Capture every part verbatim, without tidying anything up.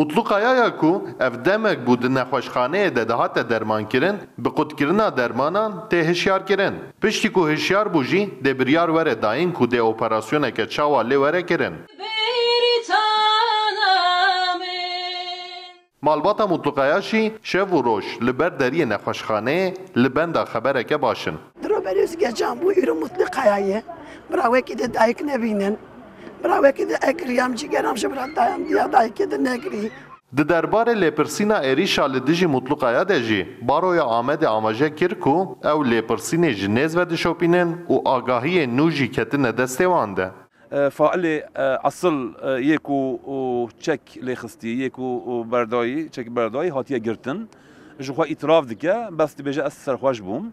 Mutlu Kaya ya ku ev demek bû di nexweşxaneyê de dihate dermankirin, bi qutkirina dermanan tê hişyarkirin. Piştî ku hişyar bû jî dê biryar were dayîn ku dê operasyoneke çawa lê were kirin. Malbata Mutlu Kaya jî şev û roj li ber deriyê nexweşxaneyê li benda xebereke baş in. Diro berê ez gecan bû, îro Mutlu Kaya ye. Bira wekî de dayik nebînin. Bira wekî de egiriyam, cîgeram ji bira dayam diya dayikê de negirî. Di derbarê lêpirsîna êrîşa li dijî Mutlu Kaya de jî Baroya Amedê amaje kir ku ew lêpirsînê ji nêz ve dişopînin û agahiyên nû jî ketine destê wan de. E, failê, e, esil, e, yê ku, û çek lê xistî, yê ku, û berdayî, çek berdayî hatiye girtin. Ji xwe îtiraf dike, bes dibêje ez serxweş bûm.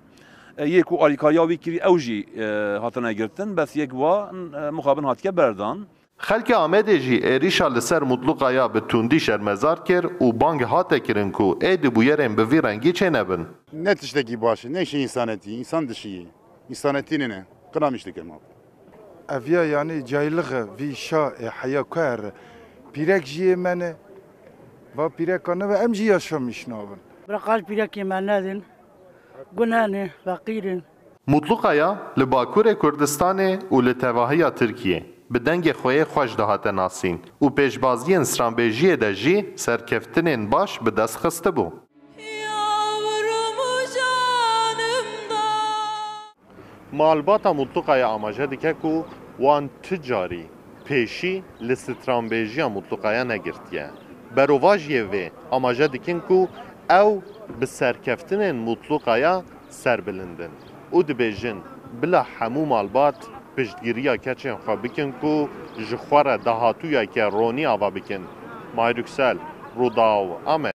E, yê ku alîkariya wî kirî ew jî, e, hatine girtin, bes yek wa, e, mixabin hatiye berdan. Xelkê Amedê jî êrîşa li ser Mutlu Kaya bi tundî şermezar kir û bang hate kirin ku êdî bûyerên bi vî rengî çênebin. Ne tiştekî baş e, ne îşê însanetî, însan dişiyê. Însanetî nîne, qiramiş dikim abi. Ev ya, yanî cahilî e, vî şa ê heya ku here. Pîrek jî yê me ne. Va pîreka nû ve em jî yaşamîş nabin. Bira qal pîrekê me nedin. Gune ne, feqîr in. Mutlu Kaya li Bakurê Kurdistanê û li tevahiya Tirkiyê bi dengê xwe yê xweş dihate nasîn û pêşbaziyên stranbêjiyê de jî serkeftinên baş bi dest xistibû. Malbata Mutlu Kaya amaje dike ku wan tu carî pêşî li stranbêjiya Mutlu Kaya negirtiye. Berovajiyê vê amaje dikin ku ew bi serkeftinên Mutlu Kaya serbilind in û dibêjin, bila hemû malbat piştgiriya keçên xwe bikin ku ji xwe re dahatûyeke ronî ava bikin. Mahir Yüksel, Rûdaw, Amed.